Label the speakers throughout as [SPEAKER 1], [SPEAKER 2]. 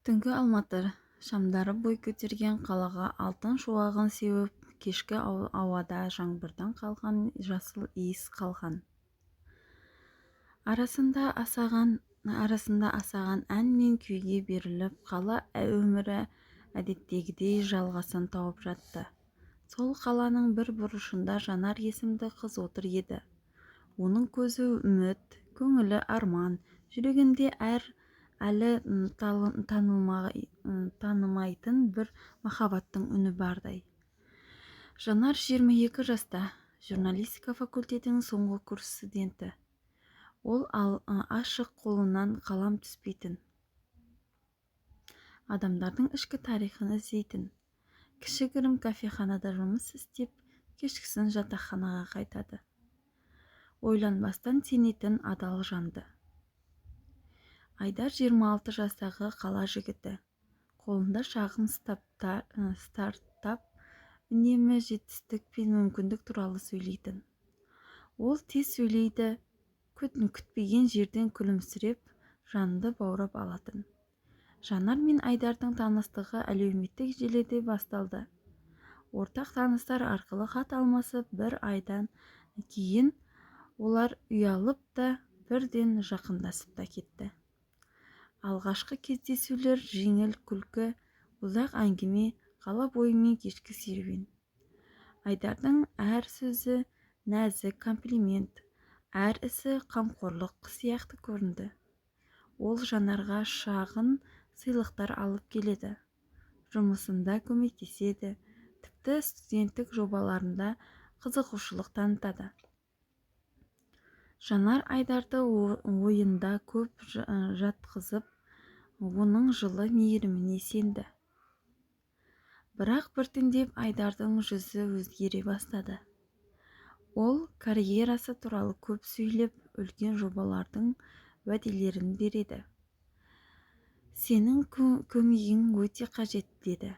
[SPEAKER 1] Түнгі Алматы шамдары бой көтерген қалаға алтын шуағын сеуіп, кешкі ауада жаңбырдан қалған жасыл иіс қалған. Арасында асаған ән мен күйге беріліп, қала өмірі әдеттегідей жалғасын тауып жатты. Сол қаланың бір бұрышында Жанар есімді қыз отыр еді. Оның көзі үміт, көңілі арман, жүрегінде әлі танымайтын бір махаббаттың үні бардай. Жанар 22 жаста, журналистика факультетінің соңғы курс студенті. Ол ашық, қолынан қалам түспейтін, адамдардың ішкі тарихын іздейтін. Кішігірім кафеханада жұмыс істеп, кешкісін жатақханаға қайтады. Ойланбастан сенетін адал жанды. Айдар 26 жастағы қала жігіті. Қолында шағын стартап, үнемі жетістік пен мүмкіндік туралы сөйлейтін. Ол тез сөйлейді, күтпеген жерден күлімсіреп, жанды баурап алатын. Жанар мен Айдардың таныстығы әлеуметтік желіде басталды. Ортақ таныстар арқылы хат алмасып, бір айдан кейін олар ұялып та, бірден жақындасып та кетті. Алғашқы кездесулер: жеңіл күлкі, ұзақ әңгіме, қала бойымен кешкі серуен. Айдардың әр сөзі нәзік комплимент, әр ісі қамқорлық сияқты көрінді. Ол Жанарға шағын сыйлықтар алып келеді, жұмысында көмектеседі, тіпті студенттік жобаларында қызығушылық танытады. Жанар Айдарды ойында көп жатқызып, оның жылы мейіріміне сенді. Бірақ біртіндеп Айдардың жүзі өзгере бастады. Ол карьерасы туралы көп сөйлеп, үлкен жобалардың уәделерін береді. «Сенің көмегің өте қажет», – деді.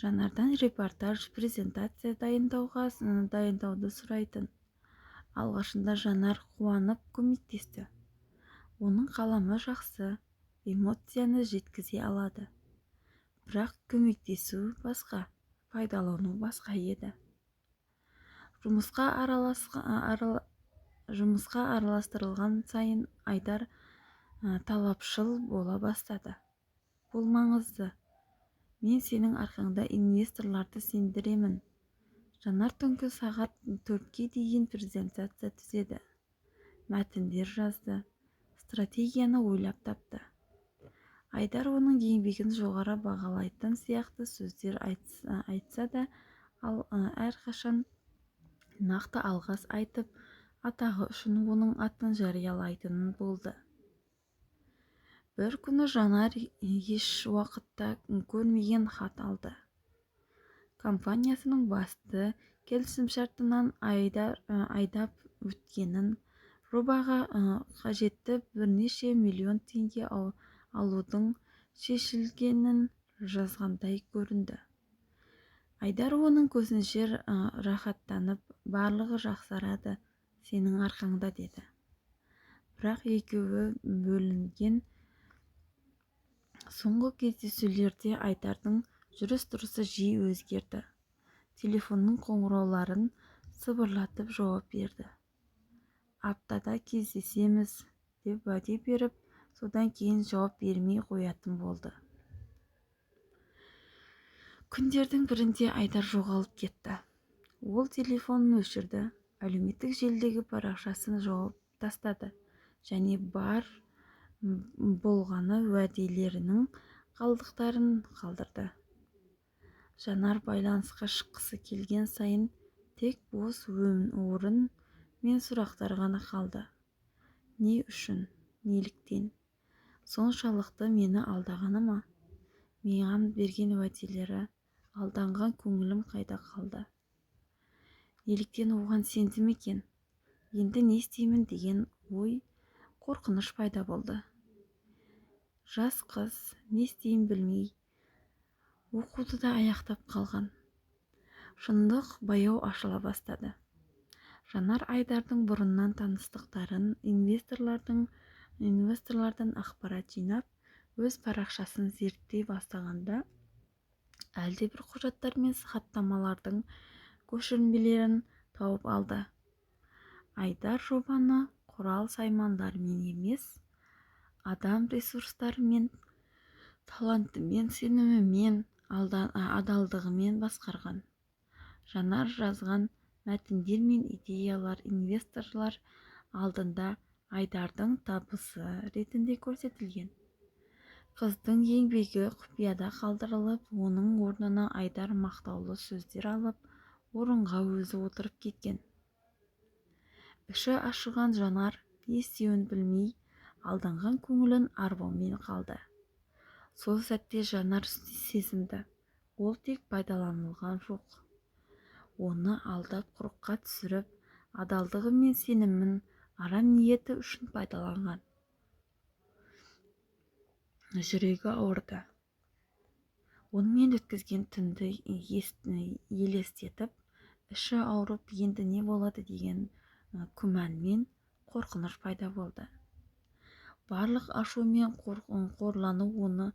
[SPEAKER 1] Жанардан репортаж, презентация дайындауды сұрайтын. Алғашында Жанар қуанып көмектесті. Оның қаламы жақсы, эмоцияны жеткізе алады. Бірақ көмектесу басқа, пайдалану басқа еді. Жұмысқа араластырылған сайын Айдар талапшыл бола бастады. «Бұл маңызды. Мен сенің арқаңда инвесторларды сендіремін». Жанар түнгі сағат 4-ке дейін презентация түзеді, мәтіндер жазды, стратегияны ойлап тапты. Айдар оның еңбегін жоғары бағалайтын сияқты сөздер айтса да, ал әрқашан нақты алғыс айтып, атағы үшін оның атын жариялайтын болды. Бір күні Жанар еш уақытта көрмеген хат алды. Компаниясының басты келісімшартынан айдап өткенін, жобаға қажетті бірнеше миллион теңге алудың шешілгенін жазғандай көрінді. Айдар оның көзінше рахаттанып, «Барлығы жақсарады сенің арқаңда», – деді. Бірақ екеуі бөлінген соңғы кездесулерде Айдардың жүріс-тұрысы жиі өзгерді. Телефонның қоңырауларын сыбырлатып жауап берді. Аптада кездесеміз деп уәде беріп, содан кейін жауап бермей қоятын болды. Күндердің бірінде Айдар жоғалып кетті. Ол телефонын өшірді, әлеуметтік желідегі парақшасын жауып тастады және бар болғаны уәделерінің қалдықтарын қалдырды. Жанар байланысқа шыққысы келген сайын тек бос орын мен сұрақтар ғана қалды. Не үшін? Неліктен? Соншалықты мені алдағаны ма? Маған берген уәделері, алданған көңілім қайда қалды? Неліктен оған сендім екен? Енді не істеймін деген ой, қорқыныш пайда болды. Жас қыз не істейін білмей, оқуды да аяқтап қалған. Шындық баяу ашыла бастады. Жанар Айдардың бұрыннан таныстықтарын, инвесторлардан ақпарат жинап, Өз парақшасын зерттей бастағанда, әлдебір құжаттар мен хаттамалардың көшірмелерін тауып алды. Айдар жобаны құрал-саймандармен емес, адам ресурстарымен, талантымен, сенімімен, адалдығымен басқарған. Жанар жазған мәтіндер мен идеялар инвесторлар алдында Айдардың табысы ретінде көрсетілген. Қыздың еңбегі құпияда қалдырылып, оның орнына Айдар мақтаулы сөздер алып, орынға өзі отырып кеткен. Іші ашыған Жанар не істеуін білмей, алданған көңілін арбаумен қалды. Сол сәтте Жанар сезінді: ол тек пайдаланылған жоқ. Оны алдап, құрыққа түсіріп, адалдығы мен сенімін арам ниеті үшін пайдаланған. Жүрегі ауырды. Онымен өткізген түнді елестетіп, іші ауырып, енді не болады деген күмән мен қорқыныш пайда болды. Барлық ашу мен қорлану оны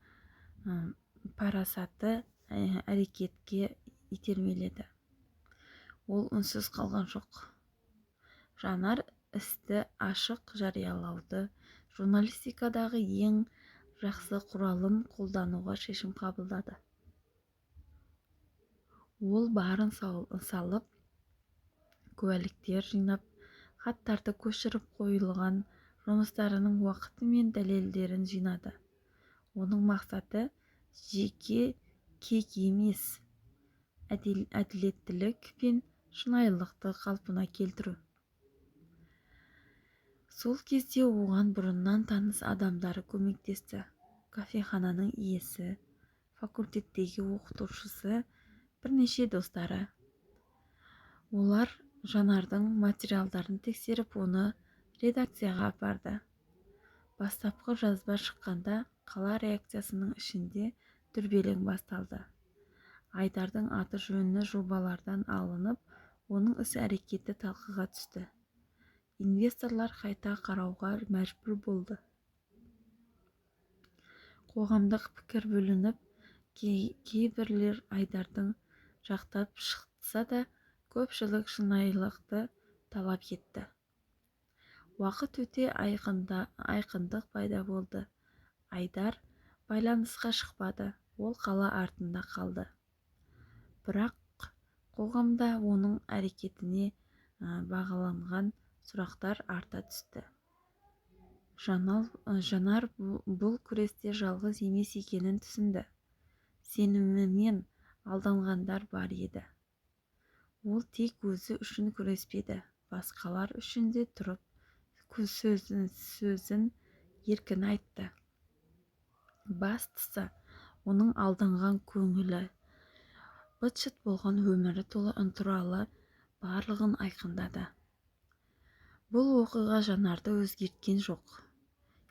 [SPEAKER 1] парасатты әрекетке итермеледі. Ол үнсіз қалған жоқ. Жанар істі ашық жариялауды, журналистикадағы ең жақсы құралын қолдануға шешім қабылдады. Ол барын салып, куәліктер жинап, хаттарды көшіріп, қойылған жұмыстарының уақыты мен дәлелдерін жинады. Оның мақсаты жеке кек емес, әділеттілік пен шынайылықты қалпына келтіру. Сол кезде оған бұрыннан таныс адамдары көмектесті. Кафехананың иесі, факультеттегі оқытушысы, бірнеше достары. Олар Жанардың материалдарын тексеріп, оны редакцияға апарды. Бастапқы жазба шыққанда қала реакциясының ішінде дүрбелең басталды. Айдардың аты жөні жобалардан алынып, оның іс-әрекеті талқыға түсті. Инвесторлар қайта қарауға мәжбүр болды. Қоғамдық пікір бөлініп, кейбірлер Айдардың жақтап шықса да, көпшілік шынайылықты талап етті. Уақыт өте айқындық пайда болды. Айдар байланысқа шықпады, ол қала артында қалды. Бірақ қоғамда оның әрекетіне бағаланған сұрақтар арта түсті. Жанар бұл күресте жалғыз емес екенін түсінді. Сенімімен алданғандар бар еді. Ол тек өзі үшін күреспеді, басқалар үшін де тұрып, сөзін еркін айтты. Бастысы, оның алданған көңілі, быт-шыт болған өмірі туралы барлығын айқындады. Бұл оқиға Жанарды өзгерткен жоқ,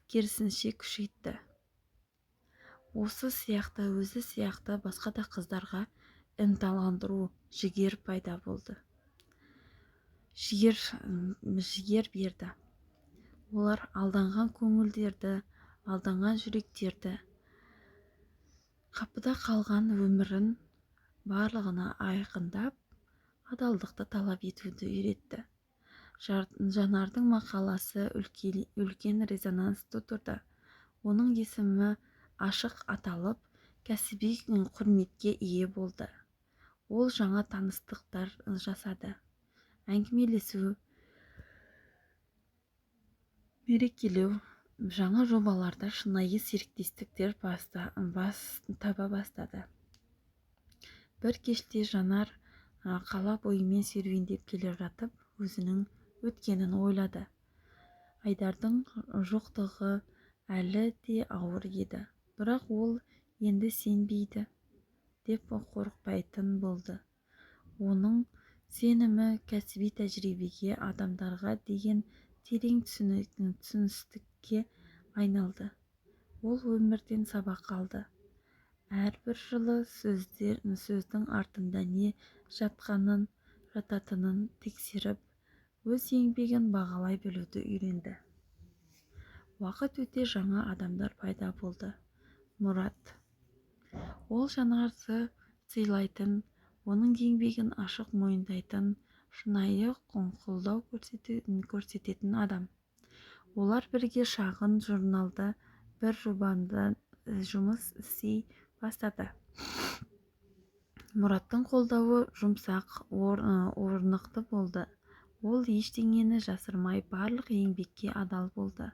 [SPEAKER 1] керісінше күшейтті. Осы сияқты өзі сияқты басқа да қыздарға ынталандыру, жігер пайда болды. Жігер берді. Олар алданған көңілдерді, алданған жүректерді, қапыда қалған өмірін барлығына айқындап, адалдықты талап етуді үйретті. Жанардың мақаласы үлкен резонанс тудырды. Оның есімі ашық аталып, кәсіби құрметке ие болды. Ол жаңа таныстықтар жасады. Әңгімелесу, мерекелеу, жаңа жобаларда шынайы серіктестіктер таба бастады. Бір кеште Жанар қала бойымен серуендеп келе жатып, өзінің өткенін ойлады. Айдардың жоқтығы әлі де ауыр еді, бірақ ол енді сенбейді деп қорықпайтын болды. Оның сенімі кәсіби тәжірибеге, адамдарға деген терең түсіністікке айналды. Ол өмірден сабақ алды. Әрбір жылы сөздің артында не жататынын тексеріп, өз еңбегін бағалай білуді үйренді. Уақыт өте жаңа адамдар пайда болды. Мұрат. Ол Жанарды сыйлайтын, оның еңбегін ашық мойындайтын, шынайы қолдау көрсететін адам. Олар бірге шағын журналда бір жобада жұмыс істей бастады. Мұраттың қолдауы жұмсақ, орнықты болды. Ол ештеңені жасырмай, барлық еңбекке адал болды.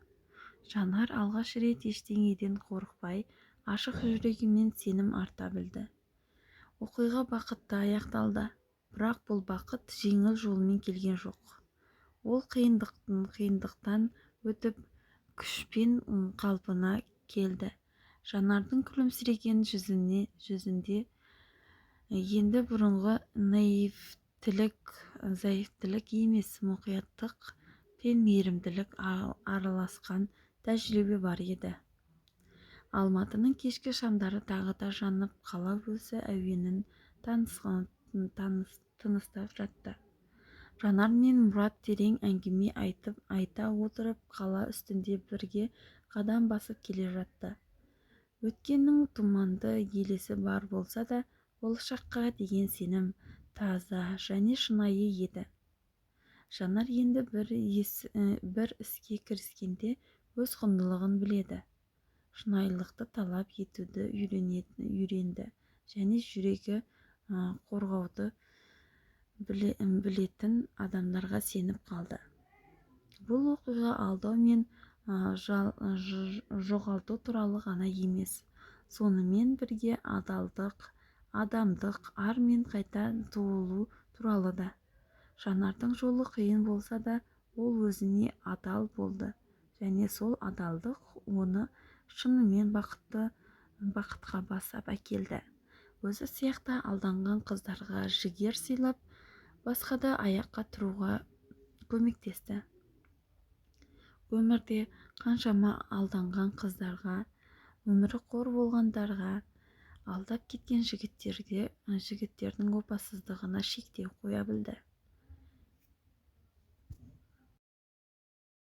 [SPEAKER 1] Жанар алғаш рет ештеңеден қорықпай, ашық жүрегімен сенім арта білді. Оқиға бақытты аяқталды, бірақ бұл бақыт жеңіл жолмен келген жоқ. Ол қиындықтан өтіп, күшпен қалпына келді. Жанардың күлімсіреген жүзінде енді бұрынғы наивтілік, заифтілік емес, мұқияттық пен мейірімділік араласқан тәжірибе бар еді. Алматының кешкі шамдары тағы да жанып, қала өзі әуенін тыныстап жатты. Жанар мен Мұрат терең әңгіме айта отырып, қала үстінде бірге қадам басып келе жатты. Өткеннің тұманды елесі бар болса да, болашаққа деген сенім таза және шынайы еді. Жанар енді бір іске кіріскенде өз құндылығын біледі. Шынайылықты талап етуді үйренді және жүрегі қорғауды білетін адамдарға сеніп қалды. Бұл оқиға алдау мен жоғалту туралы ғана емес, сонымен бірге адалдық, адамдық, ар мен қайта туылу туралы да. Жанардың жолы қиын болса да, ол өзіне адал болды және сол адалдық оны шынымен бақытқа бастап әкелді. Өзі сияқты алданған қыздарға жігер сыйлап, басқа да аяққа тұруға көмектесті. Өмірде қаншама алданған қыздарға, өмірі қор болғандарға, алдап кеткен жігіттердің опасыздығына шектеу қоя білді.